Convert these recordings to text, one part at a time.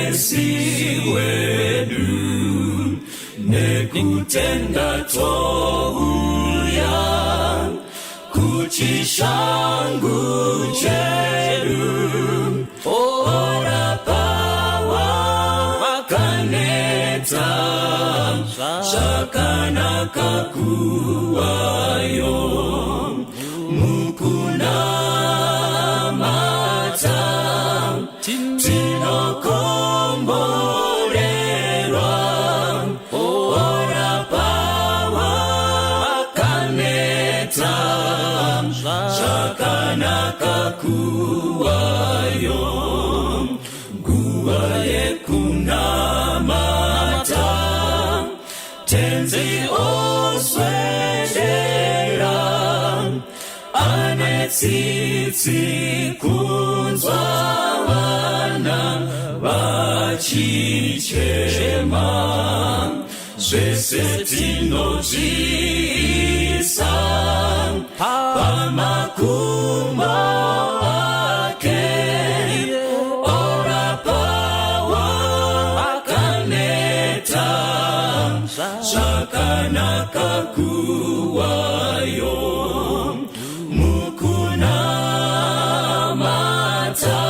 Muponesi wedu, nekutenda touya kuchishangu chedu. Orapa wakaneta, zvakanaka kuwayo mukunamata, tinokomborerwa. Orapa wakaneta, zvakanaka kuwayo nguva yekunamata. Tenzi oswedera, ane tsitsi kunzwa vana vachichema. Zvese tinozviisa pamakumbo ake. Orapa wakaneta, zvakanaka kuwayo mukunamata,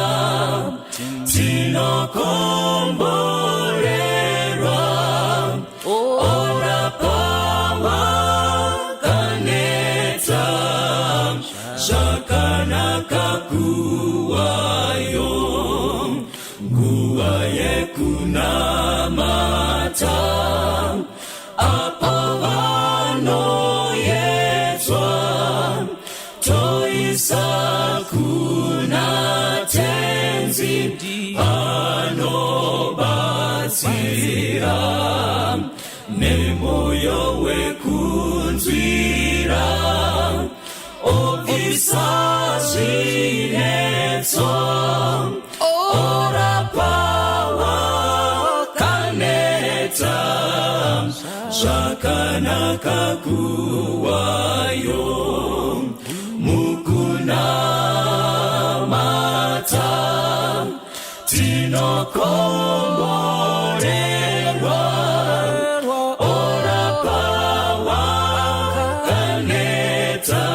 tinokomborerwa. Orapa wakaneta, zvakanaka kuwayo nguva yekunamata. Apo vanoyedzwa, toisa kuna Tenzi, anobatsira nemoyo wekunzwira, obvisa zvinetso. Orapa wakaneta, zvakanaka kuwayo mukunamata, tinokomborerwa. Orapa wakaneta,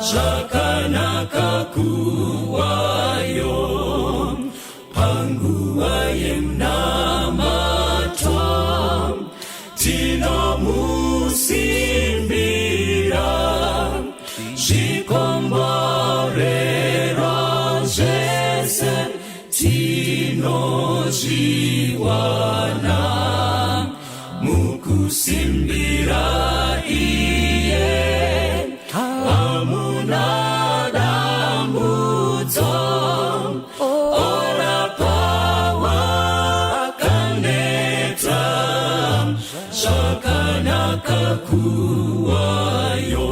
zvakanaka kuwayo panguva yemunamato, tinomusimbira. Zvikomborero zvese tinozviwana mukusimbira iye, hamuna dambudzo. Orapa wakaneta, zvakanaka kuwayo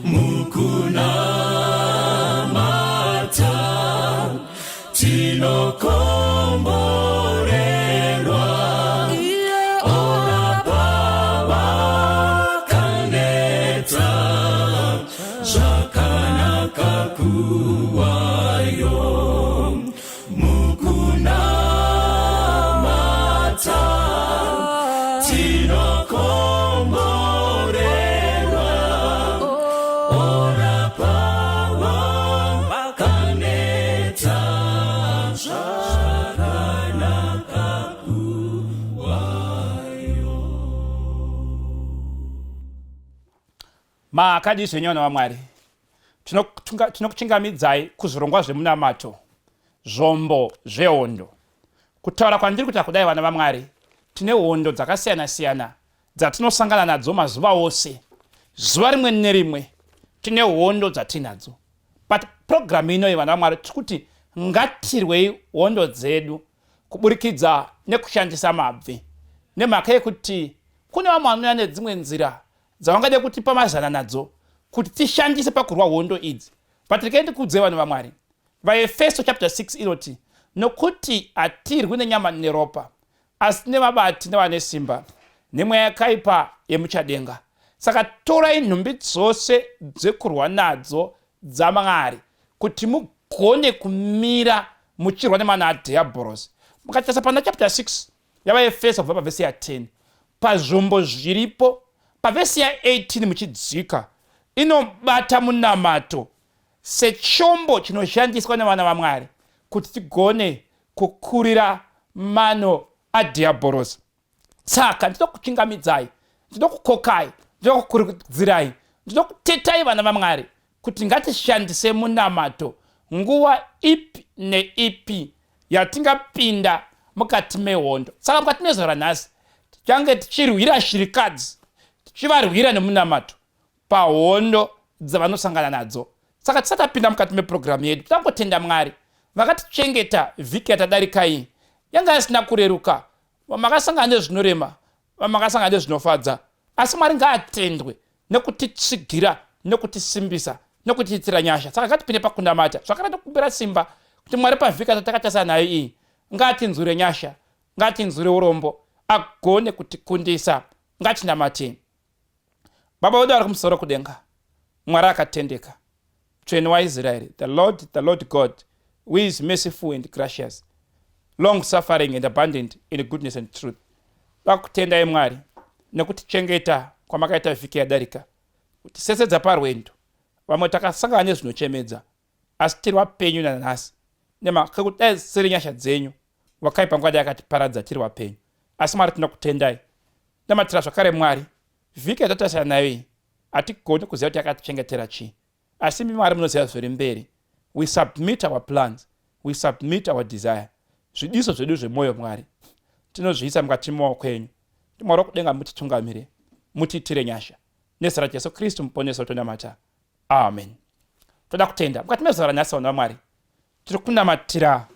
mukunamata, tinokomborerwa. Orapa wakaneta, zvakanaka kuwayo mukunamata, tinokomborerwa. Orapa wakaneta, zvakanaka kuwayo. Makadii zvenyu, vana vaMwari? Tinokuchingamidzai kuzvirongwa zvemunamato, Zvombo Zvehondo. Kutaura kwandiri kuita kudai, vana vaMwari, tine hondo dzakasiyana-siyana dzatinosangana nadzo mazuva ose. Zuva rimwe nerimwe tine hondo dzatinadzo, but purogiramu inoyi, vana vaMwari, tiri kuti ngatirwei hondo dzedu kuburikidza nekushandisa mabvi, nemhaka yekuti kune vamwe vanouya nedzimwe nzira dzavangade kutipa mazana nadzo kuti tishandise pakurwa hondo idzi. But regai ndikuudze, vanhu vaMwari, VaEfeso chapter 6 inoti, "Nokuti hatirwi nenyama neropa, asi nevabati nevane simba, nemweya yakaipa yemuchadenga. Saka torai nhumbi dzose dzekurwa nadzo dzaMwari kuti mugone kumira." muchirwa nemana adhiabhorosi. Mukatarisa pana chapter 6 yavaEfeso kubva pavhesi ya10, pazvombo zviripo pavhesi ya18 muchidzika, inobata munamato sechombo chinoshandiswa nevana vaMwari kuti tigone kukurira mano adhiabhorosi. Saka ndinokuchingamidzai, ndinokukokai, ndinokukurudzirai, ndinokutetai vana vaMwari kuti ngatishandise munamato nguva ipi neipi yatingapinda mukati mehondo. Saka mukati mezuva ranhasi tichange tichirwira shirikadzi, tichivarwira nemunamato pahondo dzavanosangana nadzo. Saka tisati tapinda mukati mepurogiramu yedu, tangotenda Mwari vakatichengeta vhiki yatadarika iyi. Yanga isina kureruka, vamakasangana nezvinorema, vamakasangana nezvinofadza, asi Mwari ngaatendwe nekutitsigira, nekutisimbisa, nekutiitira nyasha. Saka ngatipinde pakunamata zvakare, tokumbira simba kuti Mwari pavhiki yatakatarisa nayo iyi ngaatinzwire nyasha, ngaatinzwire urombo, agone kutikundisa. Ngatinamatei. Baba vedu vari kumusoro kudenga, Mwari akatendeka, Mutsvene waIsraeri, the Lord, the Lord God, who is merciful and gracious, long suffering and abundant in goodness and truth. Vakutendai Mwari nekutichengeta kwamakaita vhiki yadarika, kutisesedza parwendo. Vamwe takasangana nezvinochemedza, asi tiri vapenyu nanhasi nemhaka yekuti dai dzisiri nyasha dzenyu, wakaipa nguva dai akatiparadza tiri vapenyu. Asi Mwari, tinokutendai. Namatira zvakare Mwari, vhiki yatatarisana nayo iyi hatigoni kuziva kuti yakatichengetera chii, asi imi Mwari munoziva zviri mberi. We submit our plans, we submit our desire, zvidiso zvedu zvemwoyo Mwari tinozviisa mukati memaoko enyu. Mwari wokudenga, mutitungamire, mutiitire nyasha, nezita raJesu Kristu muponesi wetonamata, amen. Toda kutenda mukati mezuva ranhasi, vanhu vaMwari, tiri kunamatira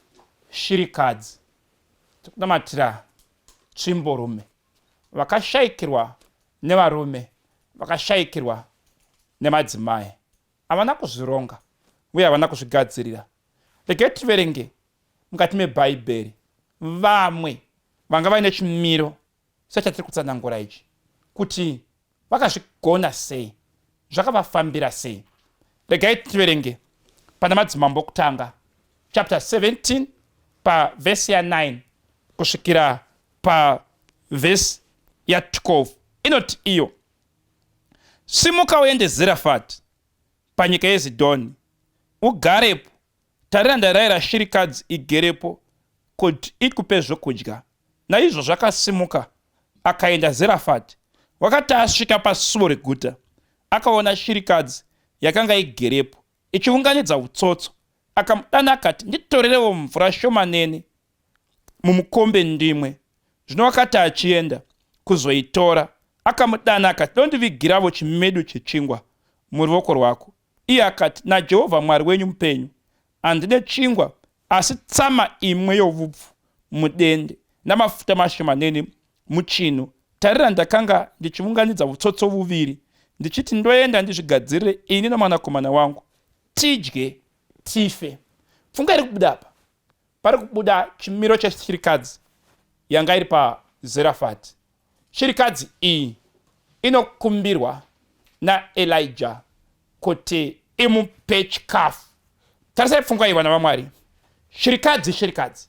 shirikadzi, tiri kunamatira tsvimborume vakashaikirwa nevarume, vakashaikirwa nemadzimai, havana kuzvironga uye havana kuzvigadzirira. Regai tiverenge mukati mebhaibheri vamwe vanga vaine chimiro sechatiri kutsanangura ichi, kuti vakazvigona sei, zvakavafambira sei. Regai tiverenge pana Madzimambo Okutanga chapter 17 pavhesi ya9 kusvikira pavhesi ya12. Inoti iyo, simuka uende Zerafati panyika yeZidhoni, ugarepo. Tarira, ndarayira shirikadzi igerepo kuti ikupe zvokudya. Naizvozvo akasimuka akaenda Zerafati. Wakati asvika pasuo reguta, akaona shirikadzi yakanga igerepo ichiunganidza utsotso. Akamudana akati, Nditorerewo mvura shomanene mumukombe ndimwe. Zvino wakati achienda kuzoitora, akamudana akati, Dondivigiravo chimedu chechingwa muruoko rwako. Iye akati, NaJehovha Mwari wenyu mupenyu, handine chingwa asi tsama imwe yovupfu mudende namafuta mashomanene muchinu. Tarira, ndakanga ndichiunganidza utsotso vuviri, ndichiti ndoenda ndizvigadzirire ini nomwanakomana wangu, tidye tife. Pfungwa iri kubuda apa, pari kubuda chimiro cheshirikadzi yanga iri paZerafati. Shirikadzi iyi inokumbirwa naElija kuti imupe chikafu. Tarisai pfungwa iyi, vana vaMwari. Shirikadzi, shirikadzi.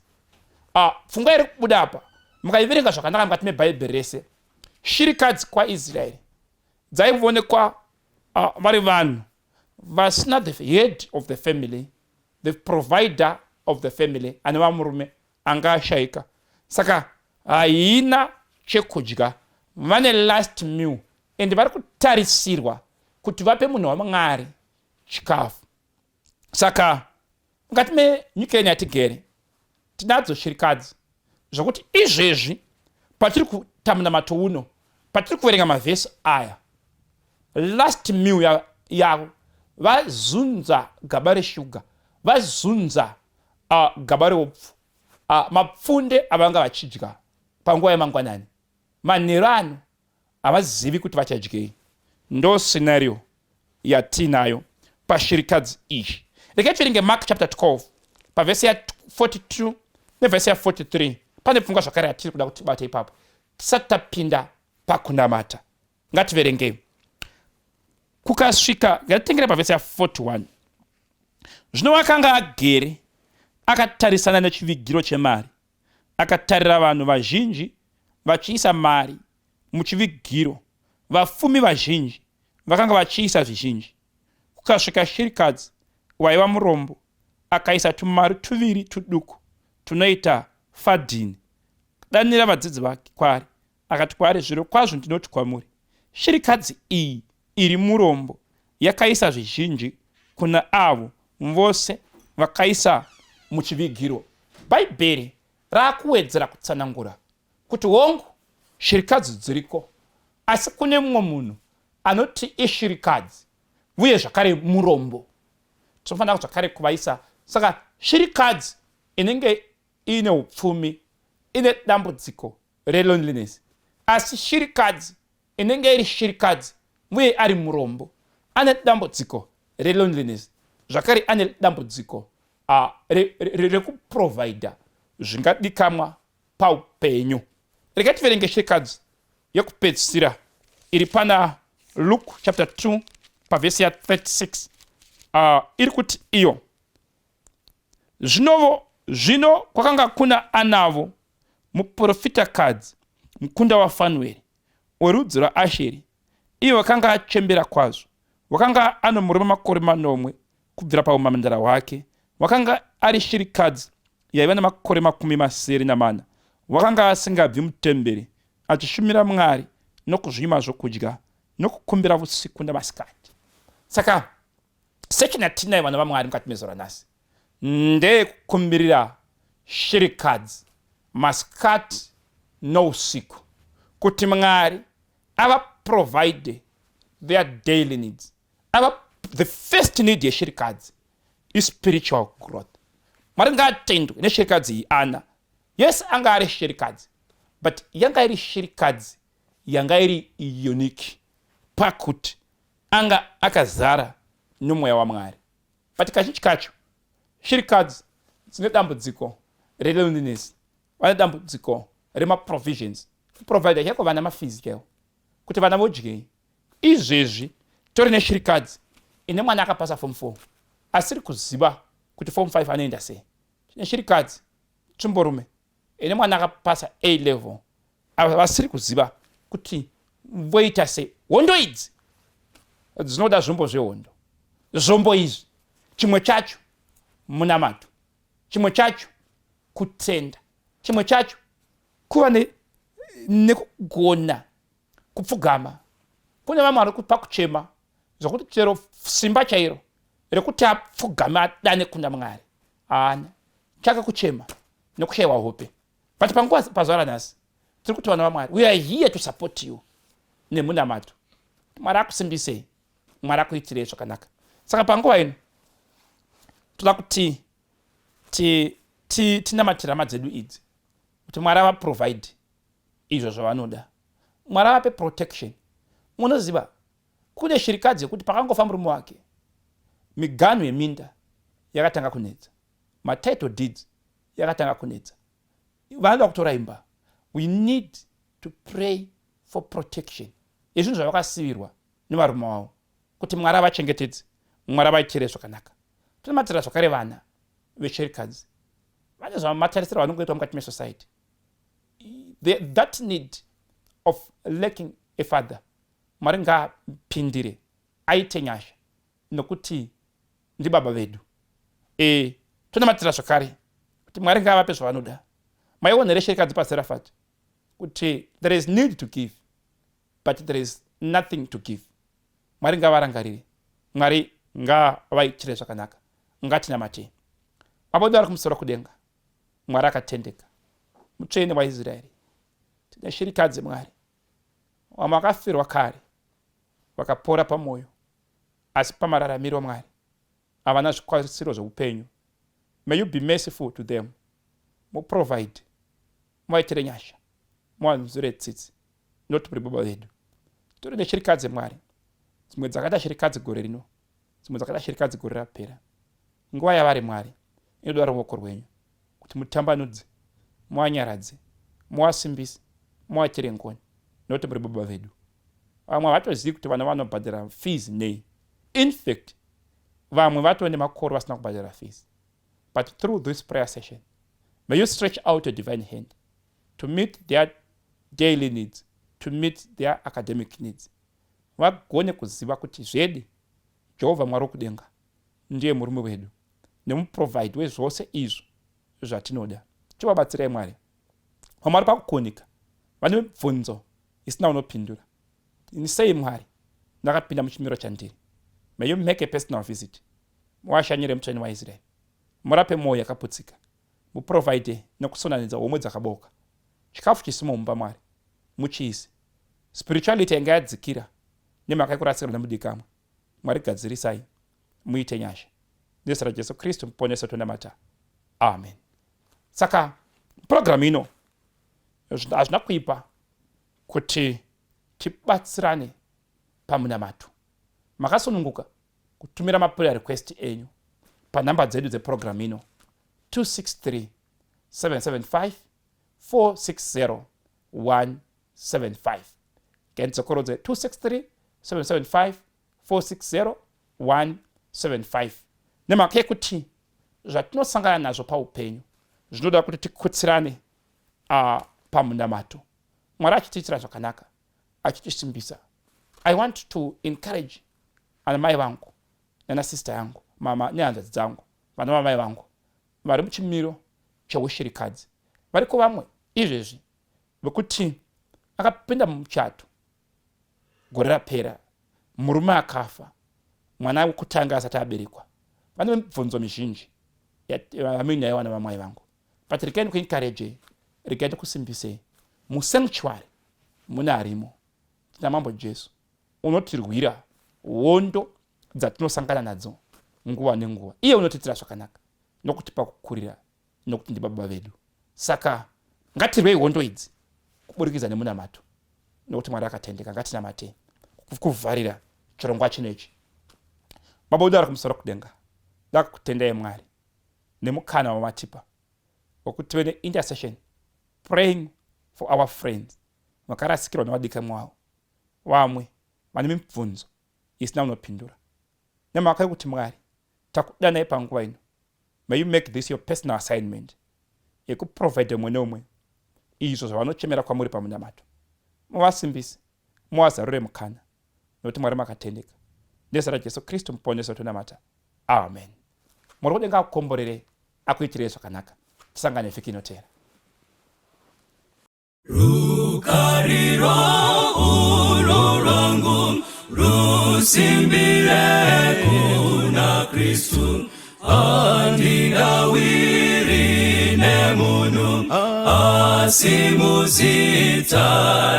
Pfungwa iri kubuda apa, mukaiverenga zvakanaka mukati meBhaibheri rese, shirikadzi kwaIsraeri dzaivonekwa vari vanhu vasina the head of the family, the provider of the family, anova murume anga ashaika, saka haina chekudya. Vane last meal and vari kutarisirwa kuti vape munhu waMwari chikafu. Saka mukati menyika ino yatigere tinadzo shirikadzi, zvokuti izvezvi patiri kutamuna mato uno, patiri kuverenga mavhesi aya, last meal yavo vazunza gaba reshuga, vazunza gaba reupfu, mapfunde avanga vachidya panguva yemangwanani. Manheru ano havazivi kuti vachadyei. Ndo scenario yatinayo pashirikadzi iyi. Regai tiverenge Mark chapter 12 pavhesi ya42 nevhesi ya43. Pane pfungwa zvakare yatiri kuda kuti tibate ipapo tisati tapinda pakunamata. Ngativerengei. Kukasvika, ngatitengere pavhesi ya41. Zvino wakanga agere Akatarisana nechivigiro chemari, akatarira vanhu vazhinji vachiisa mari muchivigiro. Vafumi vazhinji vakanga vachiisa zvizhinji. Kukasvika shirikadzi waiva murombo, akaisa tumari tuviri tuduku tunoita fadhini. Akadanira vadzidzi vake kwaari, akati kwaari, Zvirokwazvo ndinoti kwamuri, shirikadzi iyi iri murombo yakaisa zvizhinji kuna avo vose vakaisa muchivigiro. Bhaibheri raakuwedzera kutsanangura kuti hongu shirikadzi dziriko, asi kune mumwe munhu anoti ishirikadzi uye zvakare murombo. Tinofanira zvakare kuvaisa. Saka shirikadzi inenge iine upfumi ine dambudziko reloneliness, asi shirikadzi inenge iri shirikadzi uye ari murombo ane dambudziko reloneliness, zvakare ane dambudziko rekuprovhaidha zvingadikamwa paupenyu. Regai tiverenge shirikadzi yekupedzisira iri pana Luke chapter 2 pavhesi ya 36. Iri kuti iyo, Zvinovo zvino kwakanga kuna anavo muprofitakadzi, mukunda waFanueri, werudzi rwaAsheri, iye wakanga achembera kwazvo, wakanga ano murume makore manomwe kubvira paumhandara hwake, wakanga ari shirikadzi yaiva namakore 74, wakanga asingabvi mutemberi, achishumira Mwari nokuzvinyima zvokudya nokukumbira vusiku namasikati. Saka section yatinayo, vana vaMwari, mukati mezuva ranhasi ndeyekukumbirira shirikadzi masikati nousiku kuti Mwari avaprovide their daily needs. Ava the first need yeshirikadzi ispiritual growth. Mwari ngaatendwe neshirikadzi iyi Ana. Yes, anga ari shirikadzi, but yanga iri shirikadzi yanga iri unique pakuti anga akazara nomweya waMwari. But kazhinji kacho shirikadzi dzine dambudziko reloneliness, vane dambudziko remaprovisions, kuprovida chaiko vana mafees chaiwo, kuti vana vodyei. Izvezvi tori neshirikadzi ine mwana akapasa form 4 asiri kuziva kuti form 5 anoenda sei. Tine shirikadzi tsvimborume ine mwana akapasa A level vasiri kuziva kuti voita sei. Hondo idzi dzinoda zvombo zvehondo. Zvombo izvi, chimwe chacho munamato, chimwe chacho kutenda, chimwe chacho kuva nekugona kupfugama. Kune vamwe vari pakuchema zvokuti chero simba chairo rekuti apfugame adane kuna Mwari haana, chake kuchema nekushayiwa hope. But panguva pazuva ranhasi tiri kuti, vana vaMwari, we are here to support you nemunamato. Mwari akusimbisei, Mwari akuitirei zvakanaka. Saka panguva ino toda kuti tinamatire hama dzedu idzi kuti Mwari avaprovide izvo zvavanoda, Mwari avape protection. Munoziva kune shirikadzi yekuti pakangofa murume wake, miganhu yeminda yakatanga kunetsa, matitle deeds yakatanga kunetsa, vanoda kutora imba. We need to pray for protection yezvinhu zvavakasivirwa nevarume vavo, kuti Mwari avachengetedze, Mwari avaitire zvakanaka. Tinomatira zvakare vana veshirikadzi vane zvamatarisiro vanongoitwa mukati mesociety. That need of lacking a father, Mwari ngaapindire, aite nyasha, nokuti ndibaba vedu. Tonamatira zvakare kuti Mwari ngaavape zvavanoda. Maiona here shirikadzi paSerafati kuti there is need to give, but there is nothing to give? Mwari ngavarangarire, Mwari ngavaitire zvakanaka. Ngatinamatei. Baba vedu vari kumusoro kudenga, Mwari akatendeka, mutsvene waIsraeri, tine shirikadzi, Mwari, vamwe vakafirwa kare, vakapora pamwoyo, asi pamararamiro, Mwari, havana zvikwanisiro zveupenyu. May you be merciful to them, muprovide, muvaitire nyasha, muvanzwire tsitsi, nokuti muri baba vedu. Tori neshirikadzi, Mwari, dzimwe dzakaita shirikadzi gore rino, dzimwe dzakaita shirikadzi gore rapera. Nguva yavari, Mwari, inoda ruoko rwenyu kuti mutambanudze, muvanyaradze, muvasimbise, muvaitire ngoni, nokuti muri baba vedu. Vamwe havatozivi kuti vana vanobhadhara fees nei. In fact, vamwe vatove nemakore vasina kubhadhara fees. But through this prayer session, may you stretch out your divine hand to meet their daily needs, to meet their academic needs. Vagone kuziva kuti zvedi Jehovha Mwari wokudenga ndiye murume wedu nemuprovide wezvose izvo zvatinoda. Chivabatsirai Mwari. Vamwe vari pakukonika, vane mibvunzo isina unopindura. Ini sei Mwari ndakapinda muchimiro chandiri? May you make a personal visit. Muwashanyire mutsvene waIsraeri. Murape mwoyo yakaputsika. Muprovide nekusonanidza homwe dzakabooka. Chikafu chisimo mumba Mwari. Muchiise. Spirituality yanga yadzikira nemhaka yekurasikirwa nemudikamwa. Mwari gadzirisai muite nyasha. Nezita raJesu Kristu muponesi tonamata. Amen. Saka program ino hazvina kuipa kuti tibatsirane pamunamato. Makasununguka kutumira maprayer request enyu panhamba dzedu dzeprogram ino 263 775 460 175. Ngendzokorodze 263 775 460 175 nemhaka yekuti zvatinosangana nazvo paupenyu zvinoda kuti tikutsirane pamunamato. Mwari achitiitira zvakanaka, achitisimbisa. I want to encourage ana mai vangu nana sister yangu, mama nehanzvadzi dzangu, vana vamai vangu vari muchimiro cheushirikadzi. Variko vamwe izvezvi vekuti akapinda mumuchato gore rapera, murume akafa, mwana wekutanga asati aberekwa. Vane mibvunzo mizhinji vamuinayo vana vamai vangu, but regai ndikuencourage, regai ndikusimbisei. Musanctuary mune arimo, tina Mambo Jesu unotirwira hondo dzatinosangana nadzo nguva nenguva. Iye unotiitira zvakanaka nokutipa kukurira, nokuti ndibaba vedu. Saka ngatirwei hondo idzi kuburikidza nemunamato, nokuti Mwari akatendeka. Ngatinamatei kuvharira chirongwa chino ichi. Baba wedu ari kumusoro kudenga, ndakutendai Mwari nemukana wamatipa wekuti tive neintercession praying for our friends vakarasikirwa nevadikamwa wavo, vamwe vane mibvunzo isina unopindura. Nemhaka yekuti Mwari takudanai panguva ino, may you make this your personal assignment yekuprovide umwe neumwe izvo zvavanochemera kwamuri pamunamato. Muvasimbise, muvazarure mukana, nokuti Mwari makatendeka. Nezita raJesu Kristu muponesi wetonamata, amen. Mwari kudenga akukomborere, akuitirei zvakanaka. Tisangane vhiki inotera. Rukariro urwo rwangu rusimbire kuna Kristu, handingawiri nemunhu, asi muzita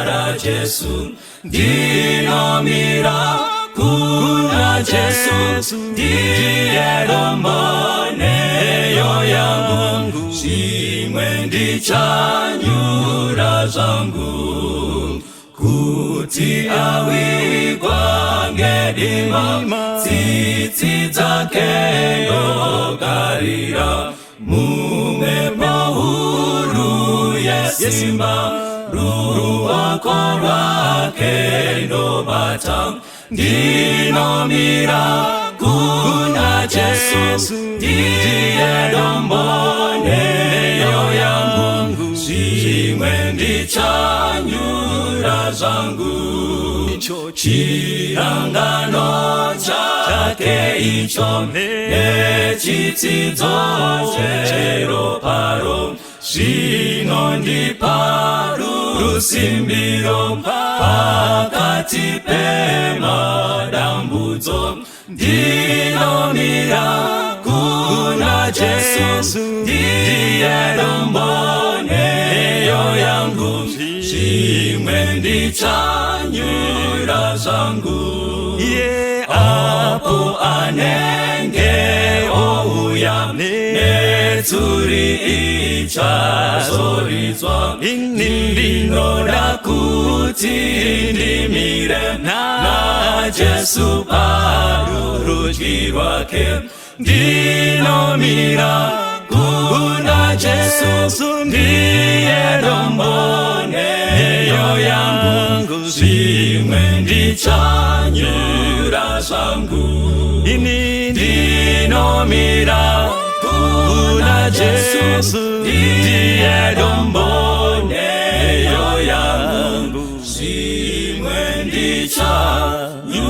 raJesu ndinomira kuna Jesu, ndiye dombo neyo yangu, zvimwe ndichanyura zvangu kuti awigwa ngedima, tsitsi dzake ndogarira mumhepo huru yesimba, ruoko rwake ndobata, ndinomira kuna Jesu, ndiye dombo neyo yangu, zvimwe ndichanyura zvangu, chirangano chake icho nechitsidzo cheroparo zvinondipa rusimbiro pakati pemadambudzo, ndinomira kuna Jesu, ndiye dombo neyo yangu, zvimwe ndichanyura zvangu. Apo anenge ouya netsuri ichazoridzwa, ndinoda kuti ndimire naJesu parurudyi rwake, ndinomira kuna Jesu, ndiye dombo neyo yangu, zvimwe ndichanyura zvangu. Ini Ndinomira Kuna Jesu ndiye dombo nheyo yangu, zvimwe ndichanyura.